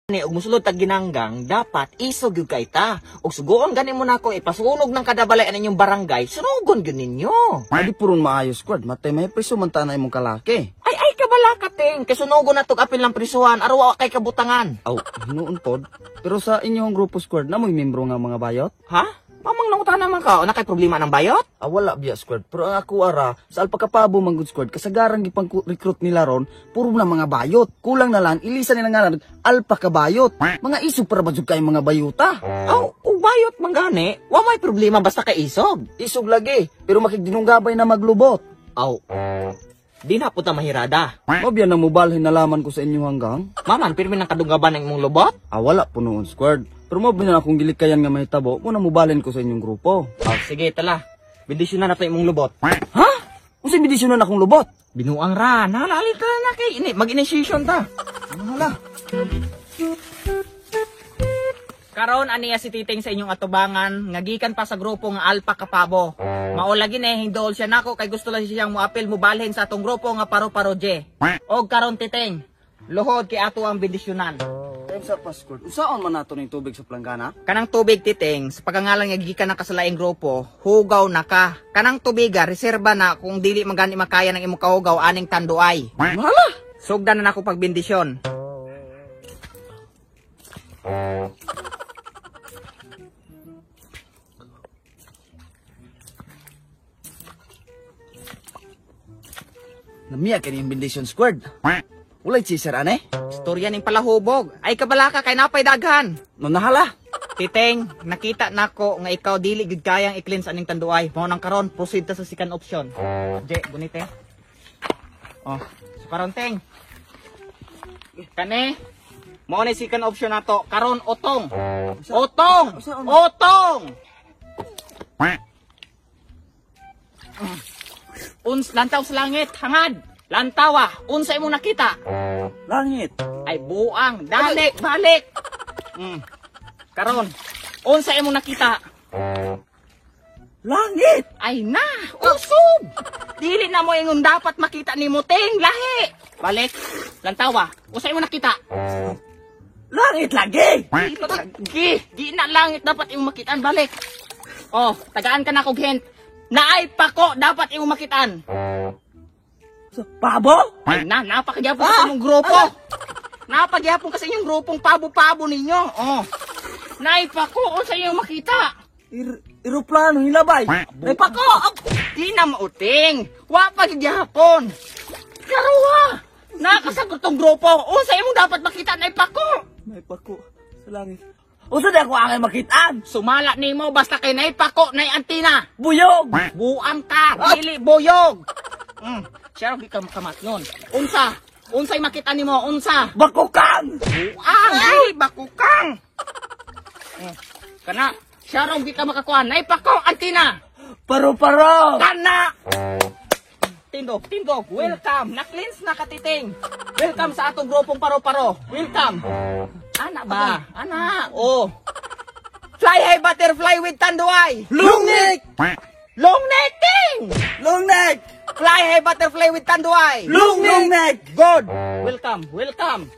Gani og musulod tag ginanggang, dapat isog gyud kay ta. Og sugoon gani mo nako ipasunog ng kada balay ang inyong barangay, sunogon gyud ninyo. Adi puron maayo, squad. Matay may priso man ta na imong kalaki. Ay ay kabala ka, ting, kay sunogon na tog apil lang prisuhan, araw kay kabutangan. Aw, hinuon pod. Pero sa inyong grupo, squad, na mo'y membro nga mga bayot? Ha? Mamang nangutan naman ka, na kay problema ng bayot? Ah, wala biya, squad. Pero ang ako ara, sa Alpakapabo man gud, squad, kasagaran gipang recruit nila ron, puro na mga bayot. Kulang na lang, ilisa nila ngalan, Alpakabayot. Mga isog para ba jud kay mga bayuta? Aw, og bayot man gani, wa may problema basta kay isog. Isog lagi, pero makigdinunggabay na maglubot. Aw, di na po ta mahirada. Mao biya na mobalhin nalaman ko sa inyo hanggang? Maman, pirmi ng kadunggaban ng imong lubot? Ah, wala po noon, squad. Pero mo na akong gilikayan nga mahitabo, mo na mobalhin ko sa inyong grupo. Aw, sige, tala. Bendisyon na nato imong lubot. Ha? Unsa bendisyon na akong lubot? Binuang ra, nalali ta na kay ini mag-initiation ta. Ano hala? Karon aniya si Titing sa inyong atubangan, nga gikan pa sa grupo nga Alpha Kapabo. Mao lagi na hindol siya nako kay gusto lang siyang moapil mobalhin sa atong grupo nga Paro-Paro J. Og karon Titing, luhod kay ato ang bendisyonan. Time sa pa, squad. Unsaon man nato ning tubig sa planggana? Kanang tubig Titing, sa pagangalan nga gikan na kasalaing grupo, hugaw na ka. Kanang tubiga reserba na kung dili man gani makaya ng imong kahugaw aning tanduay. Ano hala? Sugdan na nako pagbendisyon. Namiya kini yung bendisyon, squad. Walay chaser ane? Istorya ning palahubog. Ay kabalaka kay napay daghan. No nahala. Titeng, nakita nako nga ikaw dili gid kayang i-cleanse aning tanduay. Mao nang karon proceed ta sa second option. Je, bunite. Oh, so karon Teng. Kani mao ni second option nato. Karon otong. Otong. Otong. Uns lantaw sa langit, hangad. Lantawa, unsa imong nakita? Langit. Ay buang, dalik, balik. Karon, unsa imong nakita? Langit. Ay na, usog. Dili na mo ingon dapat makita nimo Ting, lahi. Balik, lantawa, unsa imong nakita? Langit lagi. Lagi, di na langit dapat imong makitaan, balik. Oh, tagaan ka na kog hint. Naay pako dapat imong makitaan. Pabo? Ay na, napagyapon ka sa inyong grupo. Napagyapon ka sa inyong grupong pabo-pabo ninyo. Oh. Naay pako, unsa imong makita? Eroplano hilabay. May pako! Di na mauting! Wa pa gyapon! Karuha! Nakasagot tong grupo! Unsa imong dapat makita na pako? May pako sa langit. Unsa di ako angay makitaan? Sumala nimo basta kay nay pako nay antina. Buyog. Buang ka, dili boyog. Siya ra ka makamat nun. Unsa? Unsay makita nimo? Unsa? Bakukang. Buang, dili bakukang. Kana, siya ra ka makakuha nay pako antina. Paro-paro. Kana! Tindog, tindog, welcome. Na-cleanse na katiting. Welcome sa atong grupong paro-paro. Welcome. Ana ba? Ana. Oh. Fly high butterfly with tanduay. Long neck. Long neck, ting. Long neck. Fly high butterfly with tanduay. Long neck. Good. Welcome, welcome.